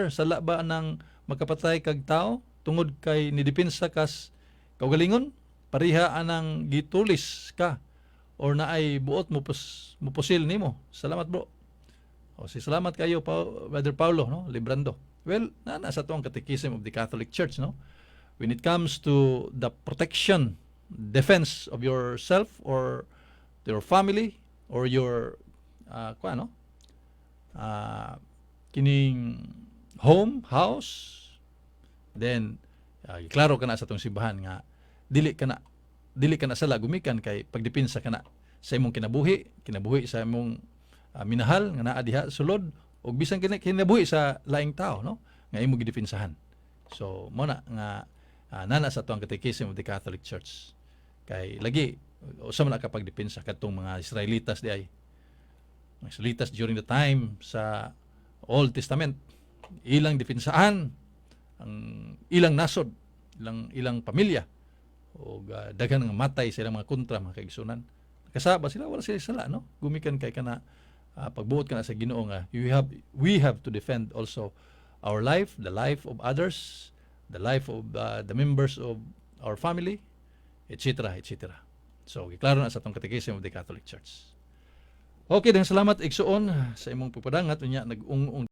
Sala ba nang makapatay kag tao tungod kay nidipinsa kas kaugalingon? Pariha anang gitulis ka or naay buot mo pus, mupusil nimo. Salamat, bro. O si salamat kayo pa, Brother Paulo, no, Librando. Well, naa sa atoang Catechism of the Catholic Church, no? When it comes to the protection, defense of yourself or your family or your kuan, no? Kining home, house, then klaro kana sa atong simbahan nga dili ka na sala gumikan kay pagdepensa ka na sa imong kinabuhi, kinabuhi sa imong minahal nga naa diha sulod ug bisan kini kinabuhi sa laing tao, no, nga imo gidepensahan. So mo na nga nana sa atoang Catechism of the Catholic Church kay lagi usa man na kapag depensa kadtong mga Israelitas di ay, mga Israelitas during the time sa Old Testament, ilang depensahan ang ilang nasod, ilang ilang pamilya o daghan nga matay sa ilang mga kontra, mga kaigsunan. Kasaba sila, wala sila sala, no, gumikan kay kana pagbuot kana sa Ginoo nga you have we have to defend also our life, the life of others, the life of the members of our family, etc., etc. So giklaro na sa atong Catechism of the Catholic Church. Okay, dan salamat, igsuon, sa imong pagpadangat unya nag-ung